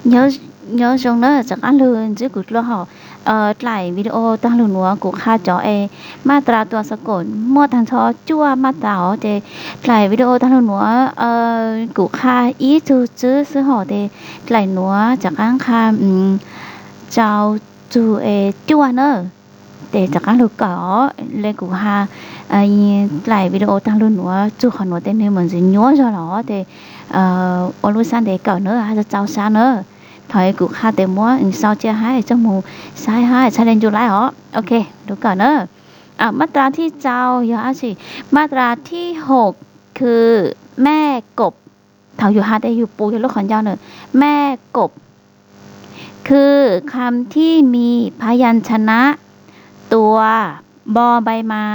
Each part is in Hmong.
Nyob, nyob zoo na, rov qab lug ntsib kuv dlua hauv dlaim video taag lug nuav. Kuv qha cov es maj tras tua xav kom muaj taag nrho cuaj maj tras os. Ces dlaim video taag lug nuav kuv qha ib tug tswb xwb hos, ces dlaim nuav rov qab qha rau tug es cuaj na. Ces rov qab lug kawm os, le kuv has dlaim video taag lug nuav txug qhov nuav tes nwg mam ntxiv nyuaj zog los, ces ua lub sab ntev kawm na, has txaus sab na. Thaum kuv qha tes muab sau cia hab txog mus saib hab txhaj le ncu laib os. Ok, lug kawm na. Maj tras thib rau yog dab tsi? Maj tras thib hum khw mej kom. Thaum yus has tes yus pus yog lub qhov ncauj na, mej kom คือคำที่มีพยัญชนะ ตัว บอใบไม้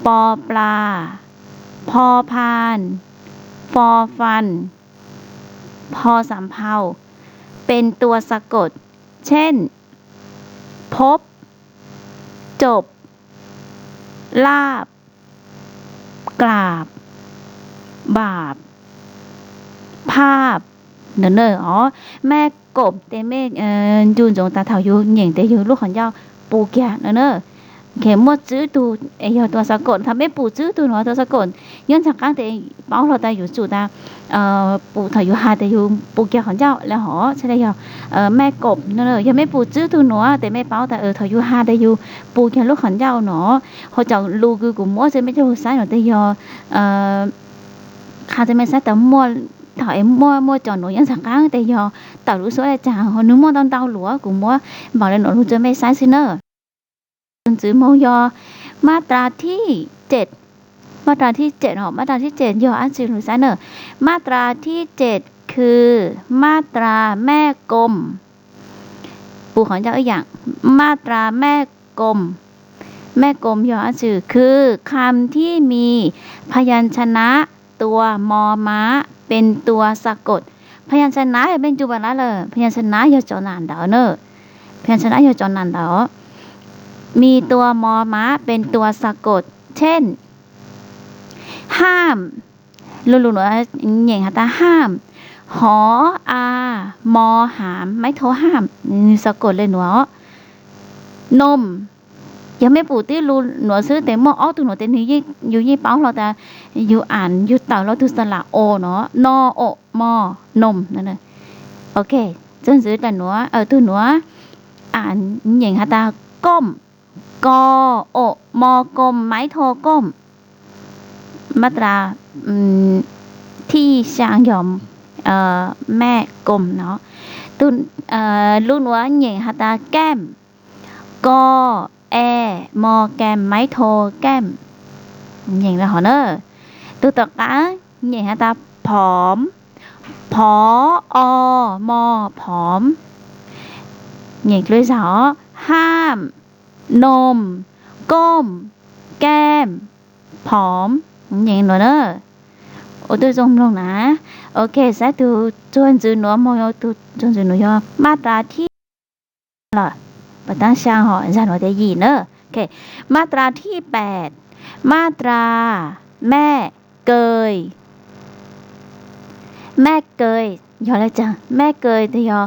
ปอปลา พอพาน ฟอฟัน พอสำเภา เป็นตัวสะกด เช่น พบ จบ ลาบ กราบ บาบ ภาพ no no os. Mej kom tes mej ncu ntsoov tas thaum yus nyeem tes yus lub qhov ncauj pus kiag no na. Muaj tswb tug es yog tua xav kom, thaum mej pus tswb tug nuav tua xav kom, nyob ntxhais qaab tes paub hlo tas yus tsum tas pus thaum yus has tes yus pus kiag qhov ncauj le hov txhaj le yog mej kom no. Yog mej pus tswb tug nuav tes mej paub tas thaum yus has tes yus pus kiag lub qhov ncauj no. Ho cov lus kws kuv muab rua mej coj lug saib no tes yog qha rua mej saib tas muaj, thaum es muaj muaj cov nuav nyob ntxhais qaab tes yog tawm lub suab le caag, ho nwg muaj ntau ntau luas, kuv muab npaum le nuav lug rua mej saib xwb na. Tug ntxiv moog yog maj tras thib cem. Maj tras thib cem no, maj tras thib cem yog dab tsi lug saib na. Maj tras thib cem khw maj tras mej kom. Pus qhov ncauj ib yaam, maj tras mej kom. Mej kom yog dab tsi? คือคำที่มีพยัญชนะตัวมอม้าเป็นตัวสะกด พยัญชนะ mej ncu pas lab lawm, พยัญชนะ yog cov nam ntawv na. พยัญชนะ yog cov nam ntawv. มีตัวมอม้าเป็นตัวสะกด เช่น ห้าม lub lus nuav nyeem has tas ห้าม hov a mo ham maiv tho ham, nwg xav kom le nuav. Nom, yog mej pum tib lus nuav xwb tes muaj ob tug nuav tes nwg, yus yeej paub hlo tas yus am yus tawm hlo tug xa las o no, no o mo, nom. Ok, txuas ntxiv tas nuav, tug nuav am nyeem has tas kom, ko o mo kom maiv tho kom. Maj tras thib xyaa yog mej kom no. Lub nuav nyeem has tas kem, ko e mo kem maiv tho kem. Nyeem le hov na. Tug tom qaab nyeem has tas phom, phov o mo phom. Nyeem dlua zag os, ham, nom, kom, kem, phom. Nyeem nuav na. Ua tub zoo mloog na. Ok, saib tug txuag ntxwv nuav moog, tug txuag ntxwv nuav yog maj tras thib lawm, pas taab xyaa hov zag nuav tes yim na. Maj tras thib pem, maj tras mej kawg. Mej kawg yog le caag? Mej kawg tes yog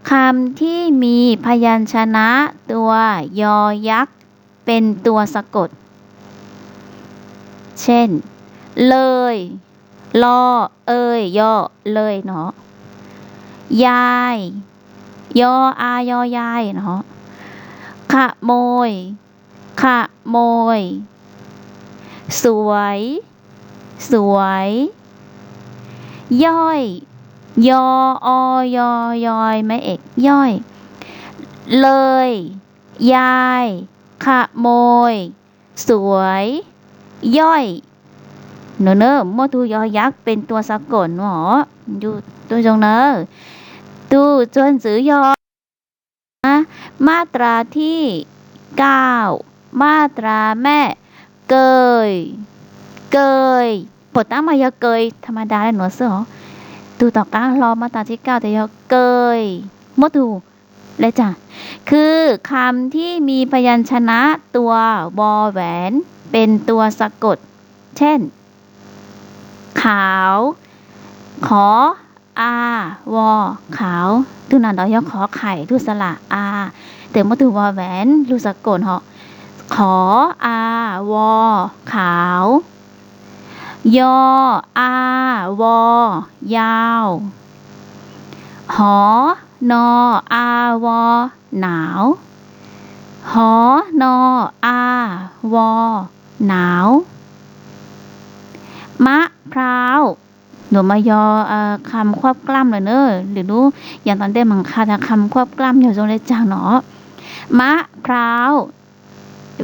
คำที่มีพยัญชนะตัวยอยักษ์เป็นตัวสะกด เช่น เลย lo เอย ยอ เลย no. ยาย ยอ อา ยอ ยาย no. ขโมย ขโมย สวย สวย ย่อย ยอ อ ยอ ยอย ไม้เอก ย่อย เลย ยาย ขโมย สวย ย่อย no na. Muaj tug ยอยักษ์เป็นตัวสะกด no os. Tub zoo na. Tug txuag ntxwv yog maj tras thib kaum, maj tras mej kawg, kawg. Pas taab mas yog kawg tha ma da le nuav xwb os. Tug tom qaab hlo maj tras thib kaum tes yog kawg. Muab tug le caag? คือคำที่มีพยัญชนะตัววอแหวนเป็นตัวสะกด เช่น ขาว ขอ A, vo, khauv. Tug nas nrov yog khov khais, tug xa las a. Tes muab tug vo ven lug xa kom ho. Khov, a, vo, khauv. Yo, a, vo, yau. Hov, no, a, vo, nauv. Hov, no, a, vo, nauv. Mab, plhau. Nuav mas yog kham khuab klam lawm na. Lwm nub yav tom ntej mas qha tas kham khuab klam yog zoo le caag no. Mab, plhau.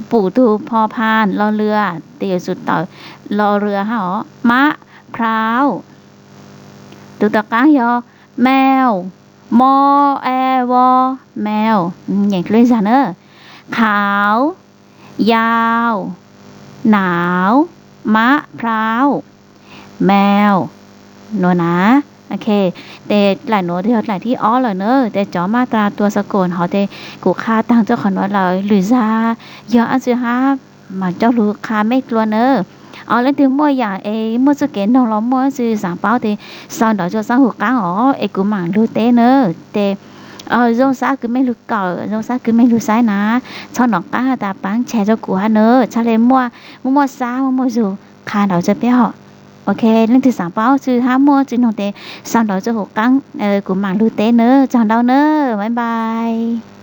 Pum tug pho pha lo lwm, tes yuav tsum tawm lo lwm hab os. Mab, plhau. Tug tom qaab yog mau, mo, e, vo, mau. Nyeem dlua zag na. Khauv, yau, nauv, mab, plhau, mau. Nuav na. Ok, tes dlaim nuav yog dlaim thib ob lawm na. Tes cov mab tas tua xa kom hov tes kuv qha taag rua qhov nuav lawm. Lwm zag yog dlaab tsi hab mas coj lug qha mej dlua na. Leej twg muaj yaam es muaj txuj kev noog los muaj dlaab tsi xaav paub tes sau nraud rua xab hum qaab os es kuv maam lug teb na. Tes zoo sab kws mej lug kawm, zoo sab kws mej lug saib na. Txhob nov qaab has tas paab tshee rua kuv hab na. Txhaj le muaj, muaj muaj sab muaj muaj zug qha nraud rua peb hom. Ok, leej twg xaav paub dlaab tsi hab muaj dlaab tsi noog tes sau nraud rua hum qaab, kuv maam lug teb na. Tsaug ntau na, bye bye.